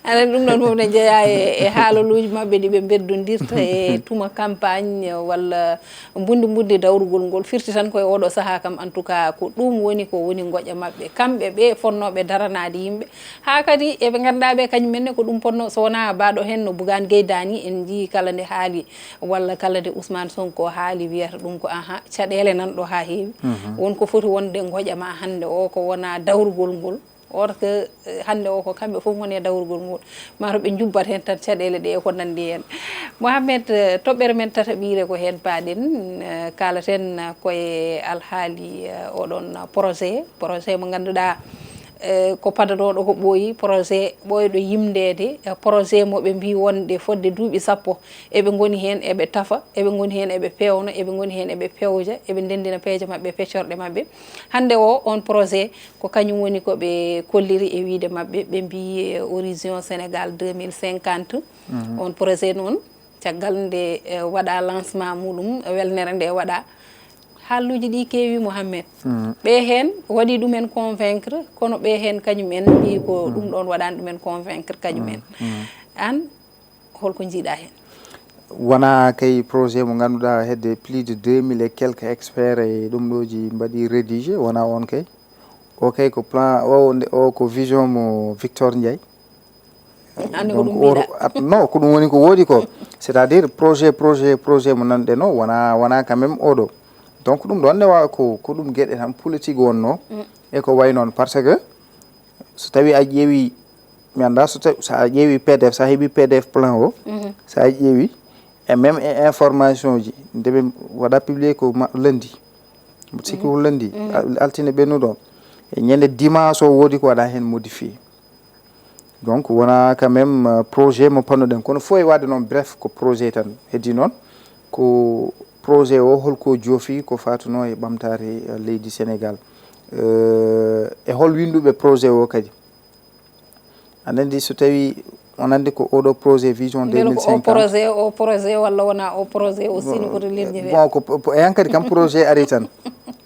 Aɗa ɗum ɗon fof ne jeyaa e, e haalaluuji maɓɓe ɗi ɓe mbeddondirta e tuma campagne walla mbundi mbundi dawrugol ngol. Firti tan koye oɗo sahaa kam, en tout cas, ko ɗum woni ko woni ngoƴa maɓɓe. Kamɓe ɓe fonnooɓe daranaade yimɓe, haa kadi eɓe ngannduɗaa ɓe kañum en ne ko ɗum ponno, so wonaa baɗo heen no Bougane Gueye Dany, en njii kala nde haali walla kala nde Ousmane Sonko haali, wiyata ɗum ko, aha, caɗeele nan ɗo haa heewi. Won ko foti wonde ngoƴa ma hannde o, ko wona dawrugol ngol. Or que, eh, hannde o ko kamɓe fof ngoni e dawrugol ngol. Maa to ɓe njubbat heen tan caɗeele ɗe e ko nanndi heen. Mohamed, eh, toɓɓere men tataɓiire ko heen paaɗen, eh, kaalaten, eh, koye alhaali, eh, oɗon projet, projet mo ngannduɗaa, eh, ko padanooɗo ko ɓooyi, projet ɓooyɗo yimndeede, eh, projet mo ɓe mbii wonde fodde duuɓi sappo eɓe ngoni heen eɓe tafa, eɓe ngoni heen eɓe peewna, eɓe ngoni heen eɓe pewja, eɓe ndenndina peeje maɓɓe, peccorɗe maɓɓe. Hannde o, on projet ko kañum woni ko ɓe kolliri e wiyde maɓɓe, ɓe mbii, eh, Horizon Sénégal deux mille cinquante. On projet noon, Caggal nde eh, waɗa lancement muɗum, welnere nde waɗa, haalluuji ɗi keewi, Mohamed. Ɓe heen waɗi ɗumen convaincre, kono ɓe heen kañum en mbiyi ko ɗum ɗoon waɗaani ɗumen convaincre kañum en. Aan, holko njiiɗa heen? Wona kay projet mo ngannduɗaa hedde plus de deux mille et quelques experts e ɗum ɗoji mbaɗi rédigé, wona on kay. O kay ko plan o, nde- o ko vision mo Victor Ndiaye. Anndi ko Donc, ɗum o- mbiɗa. at- non, ko ɗum woni ko woodi ko. C'est-à-dire projet, projet, projet mo nanɗen o wona, wona quand même oɗo. Donc ɗum ɗon ne wawa ko, ko ɗum geɗe tan politique wonno e ko way noon. Parce que so tawi a ƴeewi, mi annda so tawi, so a ƴeewi P D F, so a heɓi P D F plan o, so a ƴeewi e même e information ji nde ɓe waɗa publié ko ma- lundi, sikki ko lundi, al- altine ɓennuɗo, e ñande dimanche o woodi ko waɗa heen modifié. Donc wona quand même euh, projet mo pannuɗen, kono fof e waɗde noon, bref, ko projet tan. Heddi noon ko projet o holko joofi, ko fatuno e ɓamtare euh, leydi Sénégal. Euh, e hol winduɓe projet o kadi? Aɗa anndi so tawi on anndi ko oɗo projet vision Mbele ko o deux mille cinquante. Projet, o projet walla wona o projet o sini koto lirñi fe? Bon, ko po- po- e hankadi kam projet ari tan.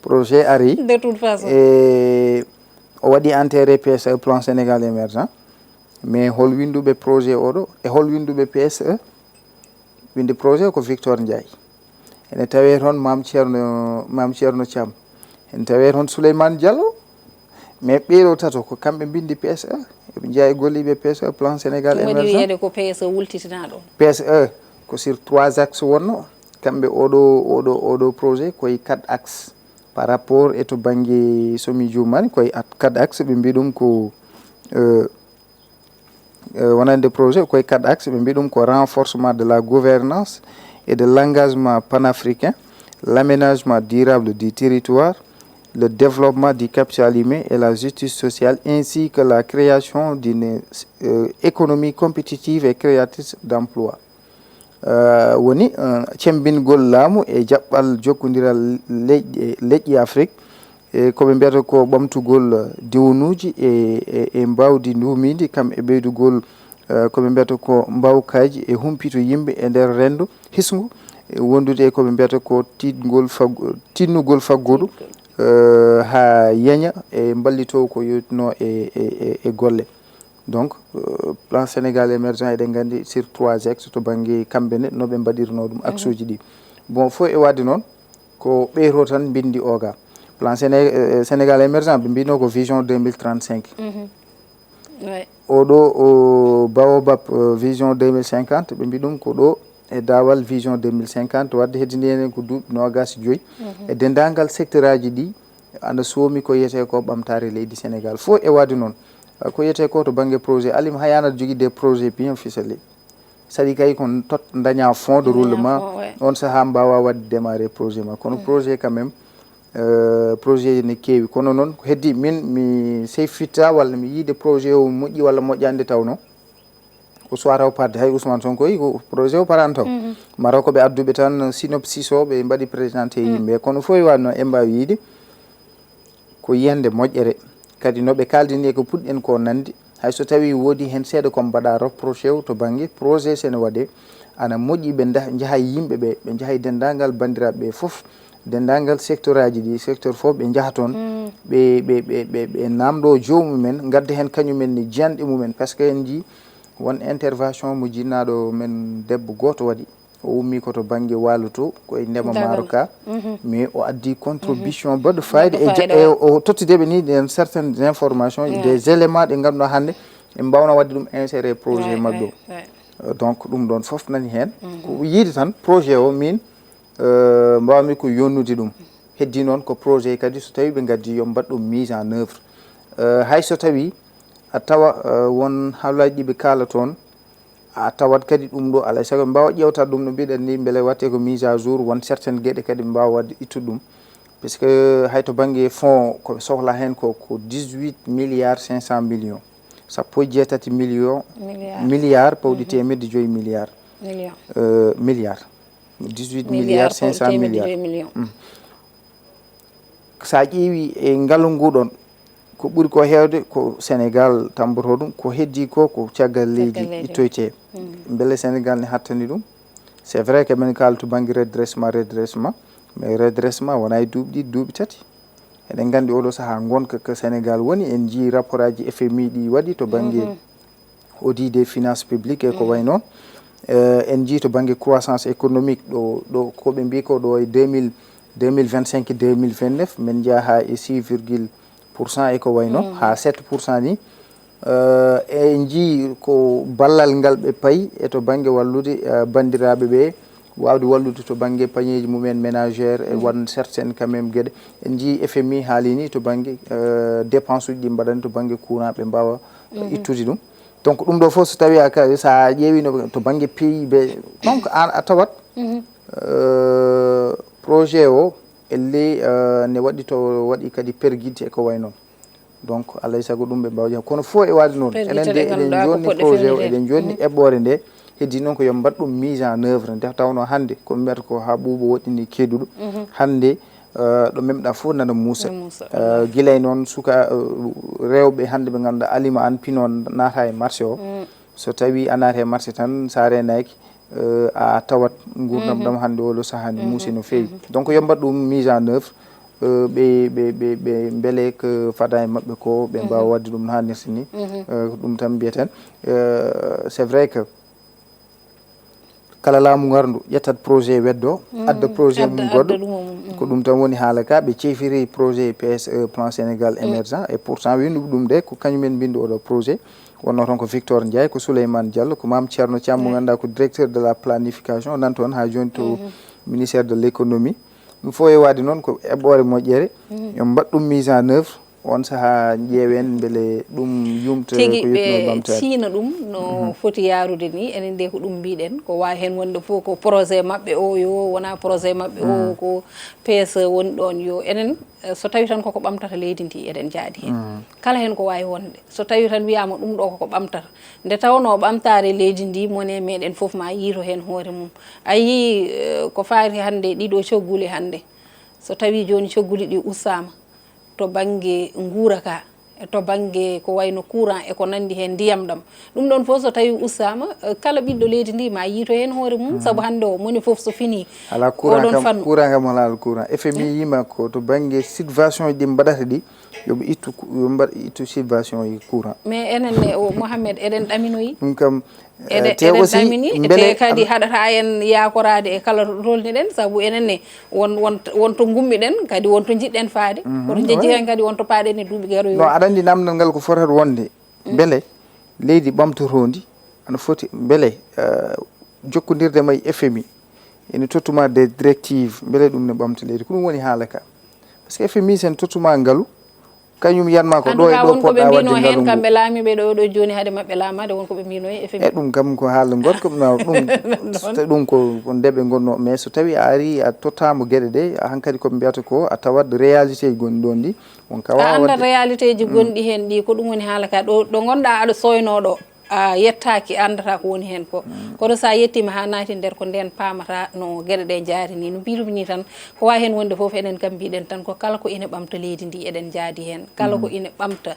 Projet ari. De toute façon. E o waɗi enterré P S E, plan Sénégal émergent. Mais hol winduɓe projet oɗo e hol winduɓe P S E? Windi projet ko Victor Ndiaye. Ene tawe toon Mam Thierno, Mam Thierno Thiam. Ene tawe toon Souleymane Diallo. Mais ɓeeɗo tato ko kamɓe mbindi P S E. Eɓe jeeya e golliiɓe P S E, plan Sénégal Ɗum waɗi émergent. Wiyede ko P S E wultitinaa ɗo. P S E ko sur trois axes wonno. Kamɓe oɗo, oɗo, oɗo projet koye quatre axes. Par rapport e to bangge, so mi juumani, koye at- quatre axes, ɓe mbi ɗum ko euh, euh, wonande projet koye quatre axes, ɓe mbi ɗum ko renforcement de la gouvernance et de l'engagement panafricain, l'aménagement durable du territoire, le développement du capital humain et la justice sociale, ainsi que la création d'une euh, économie compétitive et créatrice d'emplois. Euh, woni euh, cembingol laamu e jaɓɓal jokkondiral leƴƴi, leƴƴi Afrique, e ko ɓe mbiyata ko ɓamtugol diwnuuji e, e, e mbawdi nduumiindi, kam e ɓeydugol euh, ko ɓe mbiyata ko mbawkaaji e humpito yimɓe e nder renndo hisngu, e wondude e ko ɓe mbiyata ko tiiɗngol fag- tiiɗnugol faggudu euh, haa yeña e mballitoo ko yowitnoo e, e, e, e golle. Donc euh, plan Sénégal émergent, eɗen nganndi sur trois axes to bangge kamɓe ne no ɓe mbaɗirno ɗum, axe uji ɗi. Bon, fof e waɗde noon ko ɓeyto tan mbindi oga. Plan Séné- euh, Sénégal émergent, ɓe mbino ko vision deux mille trente-cinq. Ouais. Oɗo o Baobab euh, vision deux mille cinquante, ɓe mbi ɗum ko ɗo e daawal vision deux mille cinquante, wadde heddini enen ko duuɓi noogas joyi. E denndaangal secteur aji ɗi ana soomi ko yiyetee ko ɓamtaare leydi Sénégal. Fof e waɗde noon, ko yiyetee ko to bannge projet, Alim Hayan aɗa jogii des projets bien ficelés. Saɗi kay kon tot daña fonds de roulement, Fonds, ouais. On sahaa mbaawa waɗde démarrer projet ma. Kono projet quand même, euh, projet ne keewi. Kono noon ko heddi min mi sey fitta walla mi yiide projet o moƴƴi walla moƴƴande tawno. O suwata o parde, hay Ousmane Sonko yi ko projet o parani taw. Mara ko ɓe adduɓe tan synopsis o ɓe mbaɗi présenté yimɓe. Kono fof e waɗno en mbaawi yiide ko yiyande moƴƴere. Kadi no ɓe kaaldini e ko puɗɗen ko nandi, hay so tawi woodi heen seeɗa ko mbaɗa reproché o to bannge projet sene waɗe, ana moƴƴi ɓe nda- njaha e yimɓe ɓe, ɓe njaha e denndaangal banndiraaɓe ɓe fof, denndaangal secteur aji ɗi, secteur fof ɓe njaha toon, ɓe, ɓe, ɓe, ɓe, ɓe namdo jomumen, ngadda heen kañumen ne jiyanɗe mumen, par ce que en njii won intervention mo jinnaaɗo men debbo gooto waɗi. O ummi ko to bannge waalo to, ko e ndema maaro ka, mais o addi contribution baɗɗo fayida e ja- e o tottideɓe ni ɗen certaines informations, des éléments ɗe ngannduɗaa hannde en mbawna waɗde ɗum insérer projet maɓɓe o. Euh, donc ɗum ɗon fof nani heen. Ko yiide tan projet o min euh, mbawmi ko yonnude ɗum. Heddi noon ko projet kadi so tawi ɓe ngaddi yo mbaɗ ɗum mise en œuvre. Euh, hay so tawi a tawa euh, won haalaaji ɗi ɓe kaala toon, a tawat kadi ɗum ɗo alay sago ɓe mbaawa ƴeewtaade ɗum no mbiɗen ni, mbele waɗte ko mise à jour, won certaines geɗe kadi ɓe mbaawa waɗde ittude ɗum. Parce que hay to bannge fonds ko ɓe sohla heen ko ko dix-huit milliards cinq cent millions, sappo e jeetati million Milliard. Milliard pawɗi teemedde joyi milliard. Million. Euh, milliard dix-huit milliards cinq cent milliards. Million. So a ƴeewi e ngalu ngu ɗon, ko ɓuri ko heewde ko Sénégal tamboto ɗum, ko heddi ko ko caggal leydi ittoyte. Mbele Sénégal ne hattani ɗum? C'est vrai que min kaala to bannge redressement, redressement, mais redressement wonaa e duuɓi ɗiɗi, duuɓi tati. Eɗen nganndi oɗo sahaa ngonka ko Sénégal woni, en njii rapport aji F M I ɗi waɗi to bannge audit des finances publiques e ko wayi noon. Eh, en njii to bannge croissance économique ɗo, ɗo ko ɓe mbii ko ɗo e deux mille, deux mille vingt-cinq, deux mille vingt-neuf, min njaha e six virgule pour cent e ko wayi noon, haa sept pour cent ni. Eh, en njii ko ballal ngal ɓe payi e to bannge wallude, eh, banndiraaɓe ɓe, waawde wallude to bannge pañeeji mumen ménagère, e won certaines quand même geɗe. En njii F M I haali ni to bannge, eh, dépense uji ɗi mbaɗani to bannge courant ɓe mbaawa ittude ɗum. Donc ɗum ɗo fof so tawi a ka-, sa ƴeewino to bannge P I B, donc a, a tawat, eh, projet o elle, eh, ne waɗi to, waɗi kadi pergite e ko wayi noon. Donc alay sago ɗum ɓe mbaawa ƴam. Kono fof e waade noon, enen de eɗen jonni projet o, eɗen jonni eɓɓoore nde. Heddi noon ko yo mbaɗ ɗum mise en œuvre, nde tawnoo hannde ko mbiyata ko haa ɓuuɓo woɗɗini keeduɗo. Hannde, eh, ɗo memɗa fof nana muusa. Eh, gila e noon suka, eh, rewɓe hannde ɓe ngannduɗaa alima an pino naata e marché o. So tawi a naata e marché tan, sa reenaaki, eh, a tawat nguurndam ɗam hannde oɗo sahaa ne muusi no feewi. Donc yo mbaɗ ɗum mise en œuvre, eh, ɓe, ɓe, ɓe, ɓe mbele ko fada e maɓɓe ko, ɓe mbaawa waɗde ɗum no haanirta ni. Eh, ko ɗum tan mbiyeten. Eh, c'est vrai que kala laamu ngarndu ƴettat projet weddo, adda projet mum goɗɗo. Ko ɗum tan woni haala ka, ɓe ceefiri projet P S E, Plan Sénégal Émergent, et pourtant winduɓe ɗum de ko kañumen mbindu oɗo projet. Wonno toon ko Victor Ndiaye, ko Souleymane Diallo, ko Mame Thierno Thiam, mo ngannduɗaa ko directeur de la planification, nan toon haa jooni to ministère de l'économie. Ɗum fof e waade noon ko eɓɓoore moƴƴere, yo mbaɗ ɗum mise en œuvre, on sahaa ƴeewen mbele ɗum yumta tigi ko yettinoo ɓamtaade. Siina ɗum no foti yaarude ni, enen de ko ɗum mbiɗen, ko waawi heen wonde fof ko projet maɓɓe o yo, wonaa projet maɓɓe o, ko P S E woni ɗoon yo. Enen, eh, so tawi tan koko ɓamtata leydi ndi, eɗen njaadi heen. Kala heen ko waawi wonde. So tawi tan wiyaama ɗum ɗo koko ɓamtata. Nde tawnoo ɓamtaare leydi ndi, mone meɗen fof ma yiito heen hoore mum. A yii, eh, ko faati hannde ɗiɗo cogguli hannde. So tawi jooni cogguli ɗi ustaama to bannge nguura ka, to bannge ko wayno courant e ko nanndi heen, ndiyam ɗam. Ɗum ɗoon fof so tawi ustaama, eh, kala ɓiɗɗo leydi ndi ma yiito heen hoore mum, sabu hannde o mone fof so fini. Ala courant oɗon kam, fannu. Courant kam wala ala courant. F M I yima ko to bannge subvention ɗi mbaɗata ɗi, yo ɓe ittu ku-, yo mbaɗ ittu subvention e courant. Mais enen ne, o Mohamed, eɗen ɗaminoyi. Ɗum kam, eh, eɗen, te eɗen aussi ɗamini, mbele te kadi am- haɗata en yaakoraade e kala to tolniɗen, sabu enen ne won, won, won to ngummiɗen, kadi won to njiɗɗen faade. Mhm, koto njejji oui. Heen kadi won to paaɗen e duuɓi garoyoɗi. Non, aɗa anndi namdal ngal ko fotata wonde. Mm. Mbele leydi ɓamtotoondi ana foti, mbele, eh, jokkondirde ma e F M I, ene tottuma des directives, mbele ɗum ne ɓamta leydi. Ko ɗum woni haala ka. Parce que F M I sen tottuma ngalu, kañum yanma ko en ɗo tout e cas, ɗo won ko ɓe poɗɗa mbino waɗde heen, ngalu ngu. Kamɓe laamiiɓe ɗo, ɗo jooni, hade maɓɓe laamaade, won ko ɓe mbino e F M I. E ɗum kam ko haala gorko, ma ɗum, ɗum so tawi ɗum ko, ko nde ɓe ngonno, mais so tawi a ari, a tottama geɗe ɗe, a hankadi ko ɓe mbiyata ko, a tawat réalité ji gonɗi ɗon ɗi, on kawa a anndat waɗde. Réalité ji gonɗi heen ɗi, ko ɗum woni haala ka. Ɗo, ɗo ngonɗa aɗa soyno ɗo, a yettaaki, a anndata ko woni heen ko. Kono so a yettiima haa naati nder, ko ndeen paamata no geɗe ɗe njaari ni. No mbiirumi ni tan, ko waawi heen wonde fof, enen kam mbiɗen tan ko kala ko ina ɓamta leydi ndi, eɗen njaadi heen. Kala ko ina ɓamta,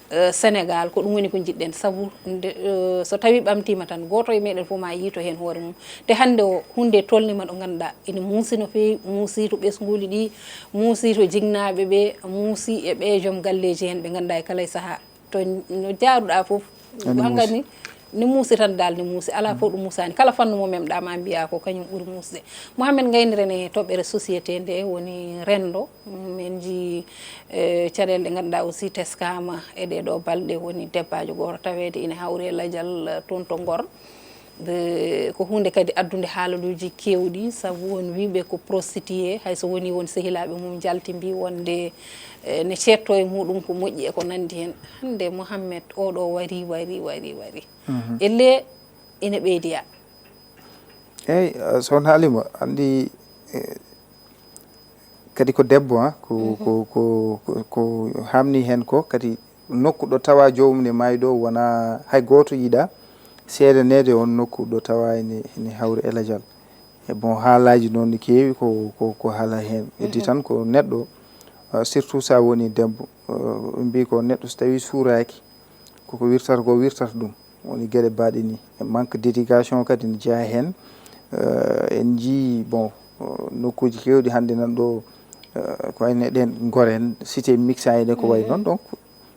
eh, Sénégal, ko ɗum woni ko njiɗɗen. Sabu nde, eh, so tawi ɓamtiima tan, gooto e meɗen fof ma yiito heen hoore mum. Te hannde o, huunde tolniima ɗo ngannduɗaa, ina muusi no feewi, muusi to ɓesnguuli ɗi, muusi to jinnaaɓe ɓe, muusi e ɓe joom galleeji heen ɓe ngannduɗaa e kala e sahaa. To no jaaruɗaa fof, hankadi ni, ni muusi tan dal, ni muusi. Alaa fof ɗum muusaani. Kala fannu mo memɗaa ma mbiyaa ko kañum ɓuri muusde. Mohamed, ngayniren e toɓɓere société nde woni renndo. Min njii, eh, caɗeele ɗe ngannduɗaa aussi teskaama e ɗee ɗoo balɗe, woni debbaajo gooto taweede ina hawri e lajal, eh, toon to Ngor. Ɓe, ko huunde kadi addunde haaluuji keewɗi, sabu won wiyɓe ko prostitué, hay so woni won sehilaaɓe mum njalti mbi wonde, eh, ne ceetto e muɗum ko moƴƴi e ko nanndi heen. Hannde Mohamed oɗo wari, wari, wari, wari. Mhm. Elle ina ɓeydiya. Eey, eh, Sokhna Halima, anndi, eh, kadi ko debbo, ah, ko, ko, ko, ko, ko haamni heen ko, kadi nokku ɗo tawa joomum ne maayi ɗo wona hay gooto yiɗa seedaneede on nokku ɗo tawa ene, ene hawri e lajal. E bon, haalaaji noon ne keewi ko, ko, ko haala heen. Eddi tan ko neɗɗo, ah, surtout so a woni debbo, eh, ɓe mbii ko neɗɗo so tawi suuraaki, koko wirtata ko wirtata ɗum. Woni geɗe baɗe ni. E manque d'éducation kadi ne jeyaa heen. Eh, en njii, bon, eh, nokkuuji keewɗi hannde nan ɗo, eh, ko wayno ɗen Ngor en, cité mixta en e ko wayi noon. Donc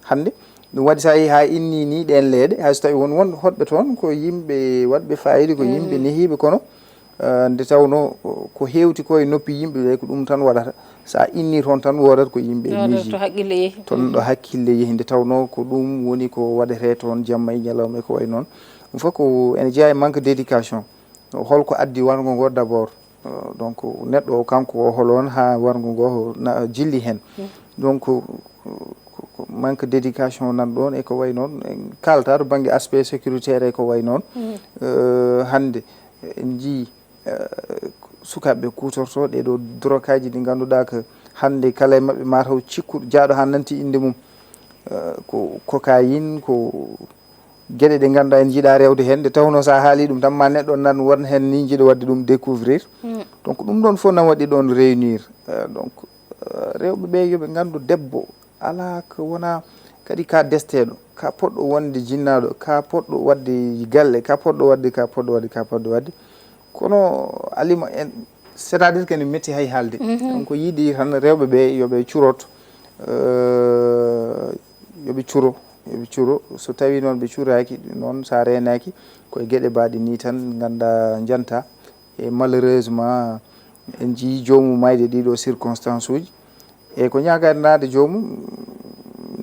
hannde ɗum waɗi, so a yii haa inni ni ɗeen leeɗe, hay so tawi won won hoɗɓe toon ko yimɓe waɗɓe faayiida, ko yimɓe nehiiɓe, kono eh, nde tawnoo ko heewti ko e noppi yimɓe ɓe, ko ɗum tan waɗata. So a inni toon tan, woodat ko yimɓe miiji, to hakkille yehi, toon ɗo hakkille yehi. Nde tawnoo ko ɗum woni ko waɗetee toon jamma e ñalawma e ko wayi noon. Ɗum fof ko ene jeyaa e manque d'éducation. Holko addi warngo ngo d'abord? Eh, donc neɗɗo o, kanko o hol on haa warngo ngo na jilli heen? Donc ko, ko manque d'éducation nan ɗoon e ko wayi noon. En kaalta to bannge aspect sécuritaire e ko wayi noon. Eh, hannde en njii, eh, sukaaɓe kuutortoo ɗee ɗo drogaaji ɗi ngannduɗaa ko hannde kala e maɓɓe mataw cikkuɗo jaaɗo haa nanti innde mum. Eh, ko cocaïne, ko geɗe ɗe ngannduɗaa en njiɗaa rewde heen, nde tawnoo so a haalii ɗum tan ma neɗɗo nan won heen ni njiɗo waɗde ɗum découvrir. Donc ɗum ɗoon fof na waɗi ɗoon réunir. Eh, donc, eh, rewɓe ɓe yo ɓe nganndu debbo alaa ko wonaa kadi ka desteeɗo, ka poɗɗo wonde jinnaaɗo, ka poɗɗo waɗde galle, ka poɗɗo waɗde, ka poɗɗo waɗde, ka poɗɗo waɗde. Kono Alima en, c'est-à-dire que ne metti hay haalde. Donc yiɗi tan rewɓe ɓe yo ɓe curoto, eh, yo ɓe curo, yo ɓe curo. So tawii noon ɓe curaaki, noon so a reenaaki, ko e geɗe mbaɗe nii tan nganndaa njanta. E malheureusement, en njii joomum mayde ɗiɗo circonstance uji. E ko ñaagaade joomum,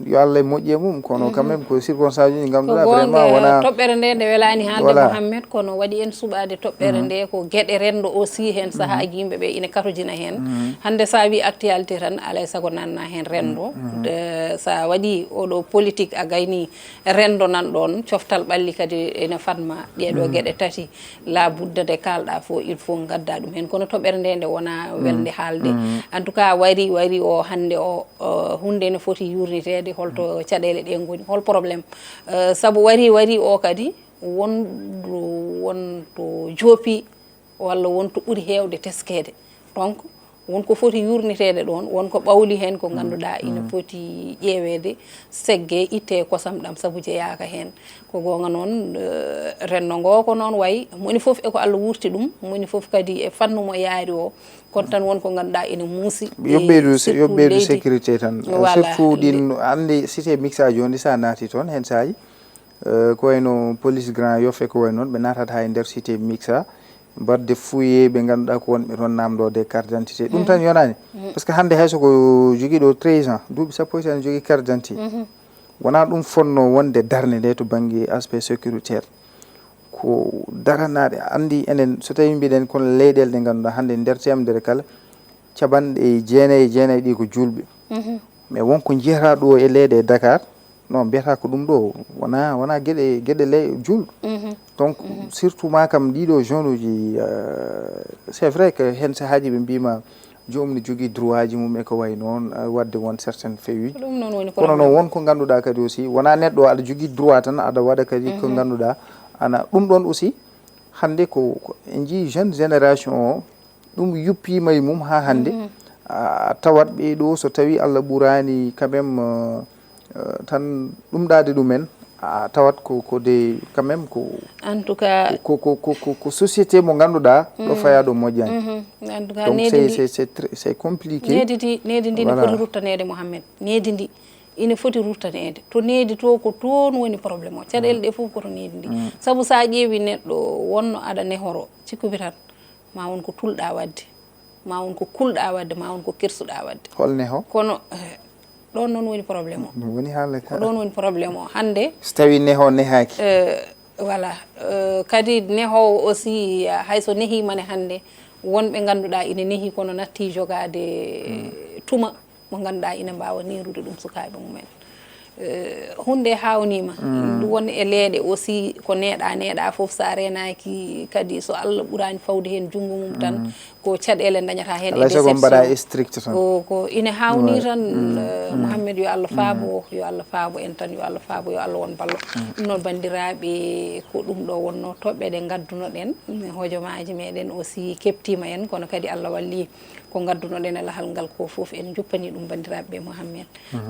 yo Allah moƴƴi e mum, kono quand même ko circonstance uji ngannduɗaa vraiment wona toɓɓere nde, nde welaani haalde, Mohammed, kono waɗi en suɓaade toɓɓere nde ko geɗe renndo aussi, heen sahaaji yimɓe ɓe ina katojina heen. Hannde so a wii actualité tan, alay sago nanna heen renndo. De, so a waɗi oɗo politique, a gayni renndo nan ɗoon, coftal ɓalli kadi ene fatma ɗeɗo geɗe tati. La budda nde kaalɗa fof, il faut ngadda ɗum heen. Kono toɓɓere nde, nde wona welde haalde. En tout cas, wari, wari o hannde o, o, huunde ne foti yurniteede, holto caɗeele ɗe ngoni, hol problème? Eh, sabu wari, wari o kadi won, won to joopi walla won to ɓuri heewde teskeede. Donc won ko foti yurniteede ɗoon, won ko ɓawli heen ko ngannduɗaa ina foti ƴeeweede, seggee, ittee kosam ɗam sabu jeyaaka heen. Ko goonga noon, eh, renndo ngo ko noon wayi, moni fof e ko Allah wurti ɗum, moni fof kadi e fannu mo yaari o. Kono tan won ko ngannduɗaa ina muusi, yo ɓeydu, yo surtout ɓeydu leydi sécurité tan. Voilà. Surtout ɗin, anndi cité mixta jooni, so a naati toon heen saaji, eh, ko wayno police Grand Yoff e ko wayi noon, ɓe naatat haa e nder cité mixta, mbaɗde fouillé ɓe ngannduɗaa ko wonɓe toon, naamndoode carte d'identité. Ɗum tan yonaani. Parce que hannde hay so ko jogiiɗo treize ans, duuɓi sappo e tati, ene jogii carte d'identité. Wonaa ɗum fotnoo wonde darnde nde to bannge aspect sécuritaire. Ko daranaaɗe, anndi enen, so tawii mbiɗen kono leyɗeele ɗe ngannduɗaa hannde nder teemedere kala, capanɗe jeenayi e jeenayi ɗi ko juulɓe. Mais won ko njiyata ɗo e leyɗe e Dakar, non, mbiyata ko ɗum ɗo wona, wona geɗe, geɗe ley juulɗo. Donc surtout ma kam ɗiɗo zone uji, euh, c'est vrai que heen sahaaji ɓe mbima joomum ne jogii droit ji mum e ko wayi noon, euh, waɗde won certaines fait uji. Ko ɗum noon woni problème. Kono noon won ko ngannduɗaa kadi aussi, wona neɗɗo aɗa jogii droit tan aɗa waɗa kadi ko ngannduɗaa ana ɗum ɗon aussi. Hannde ko, ko en njii jeune génération o, ɗum yuppiima e mum haa hannde. A tawat ɓe ɗo, so tawii Allah ɓuraani quand même, euh, euh, tan ɗumɗaade ɗumen, a tawat ko, ko de quand même ko, en tout cas, ko, ko, ko, ko, ko société mo ngannduɗaa ɗo fayaa ɗo moƴƴaani. En tout cas, donc c'est, c'est, c'est très, c'est compliqué. Needi ndi, needi ndi ne foti ruttaneede, Mohammed. Needi ndi ina foti ruttaneede. To needi to, ko toon woni problème o. Caɗeele ɗe fof ko to needi ndi. Sabu so a ƴeewi neɗɗo wonno aɗa nehoro, cikkuɓe tan ma won ko tulɗa waɗde, ma won ko kulɗa waɗde, ma won ko kersuɗa waɗde. Hol neho? Kono, eh, ɗon noon woni problème o. Ɗum woni haala ka. Ko ɗon woni problème o. Hannde, so tawi neho nehaaki. Eh, voilà. Eh, kadi nehowo aussi, ah, hay so nehiima ne hannde, wonɓe ngannduɗaa ina nehi kono natti jogaade tuma mo ngannduɗaa ina mbaawa neerude ɗum sukaaɓe mumen. Eh, huunde haawniima. Ɗum woni e leeɗe aussi, ko neeɗa, neeɗa fof, so a reenaaki kadi, so Allah ɓuraani fawde heen junngo mum tan, ko caɗeele ndañata heen e alaa sago mbaɗa strict tan. Ko, ko ina haawni tan, eh, Mohammed, yo Allah faabo, yo Allah faabo en tan, yo Allah faabo, yo Allah won ballo. Ɗum noon, banndiraaɓe, ko ɗum ɗo wonno toɓɓe ɗe ngaddunoɗen. Hojomaaji meɗen aussi keɓtiima en, kono kadi Allah walli ko ngaddunoɗen e lahal ngal ko fof en njuppani ɗum banndiraaɓe ɓe, Mohammed.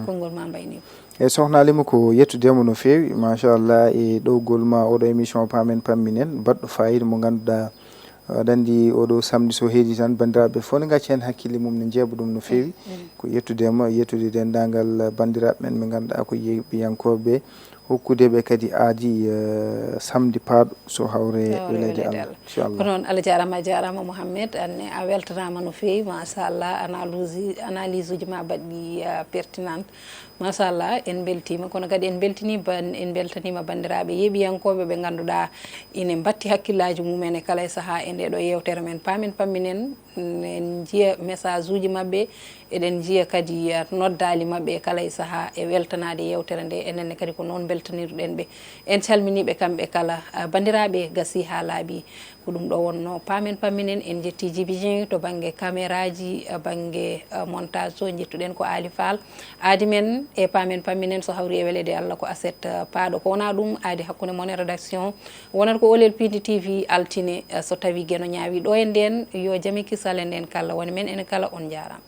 Konngol ma mbayni. E sohna Alima, ko yettude mo no feewi, machallah, e ɗowgol ma oɗo émission Paamen Pamminen, baɗɗo faayiida mo ngannduɗaa, Aɗa anndi oɗo samedi so heedi tan, banndiraaɓe fof ne ngacca heen hakkille mum, ne njeeɓa ɗum no feewi. Ko yettude ma, yettude denndaangal banndiraaɓe men ɓe ngannduɗaa ko yeeɓiyankooɓe, hokkude ɓe kadi aadi, eh, samedi paaɗo so hawre weleede Allah. Inchallah. Ko noon, Allah jaaraama, a jaaraama Mouhamed, an ne a weltanaama no feewi, machallah, analyse, analyse uji ma baɗɗi, eh, pertinente. Machallah, en mbeltiima, kono kadi en mbeltinii ban-, en mbeltaniima banndiraaɓe yeeɓiyankooɓe ɓe ngannduɗaa ine mbatti hakkillaaji mumen e kala e sahaa e ndeeɗo yeewtere men. Paamen pamminen, en njiya message uji maɓɓe, eɗen njiya kadi, eh, noddaali maɓɓe e kala e sahaa e weltanaade yeewtere nde. Enen ne kadi ko noon mbeltanirɗen ɓe. En calminii ɓe kamɓe kala. Ah, banndiraaɓe, gasii haa laaɓi. Ko ɗum ɗo wonnoo. Paamen pamminen, en njettii Djiby Dieng to bannge cameraaji, eh, bannge, eh, montage to, njettuɗen ko Aali Fall. Aadi men e paamen pamminen so hawri e weleede Allah ko aset, eh, paaɗo. Ko wonaa ɗum, aadi hakkunde mon e rédaction. Wonata ko Oolel Piindi T V altine, eh, so tawii Geno ñaawii ɗo e ndeen, yo jam e kisal e ndeen kala woni men enen kala, on njaaraama.